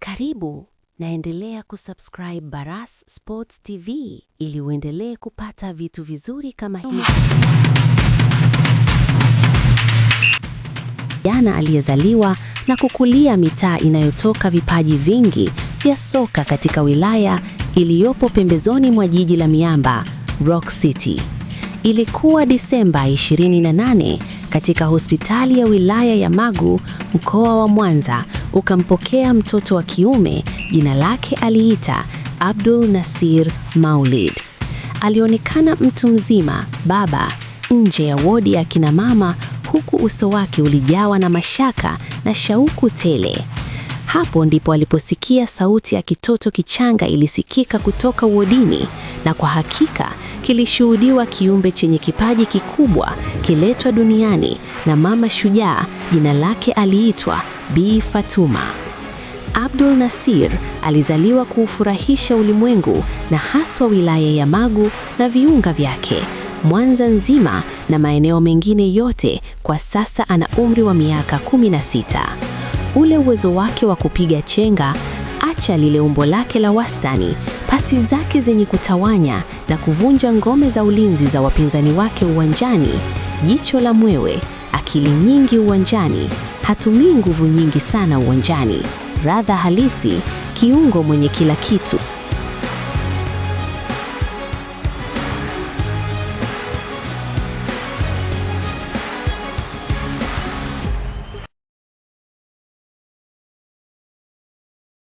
Karibu naendelea kusubscribe Baras Sports TV ili uendelee kupata vitu vizuri kama hivi. Jana aliyezaliwa na kukulia mitaa inayotoka vipaji vingi vya soka katika wilaya iliyopo pembezoni mwa jiji la miamba, Rock City. Ilikuwa Disemba 28 katika hospitali ya wilaya ya Magu, mkoa wa Mwanza, ukampokea mtoto wa kiume, jina lake aliita Abdul Nasir Maulid. Alionekana mtu mzima, baba, nje ya wodi ya kina mama, huku uso wake ulijawa na mashaka na shauku tele. Hapo ndipo aliposikia sauti ya kitoto kichanga ilisikika kutoka wodini, na kwa hakika kilishuhudiwa kiumbe chenye kipaji kikubwa kiletwa duniani na mama shujaa, jina lake aliitwa Bi Fatuma. Abdul Nasir alizaliwa kuufurahisha ulimwengu na haswa wilaya ya Magu na viunga vyake, Mwanza nzima na maeneo mengine yote. Kwa sasa ana umri wa miaka 16. Ule uwezo wake wa kupiga chenga, acha lile umbo lake la wastani, pasi zake zenye kutawanya na kuvunja ngome za ulinzi za wapinzani wake uwanjani, jicho la mwewe, akili nyingi uwanjani, hatumii nguvu nyingi sana uwanjani, radha halisi, kiungo mwenye kila kitu.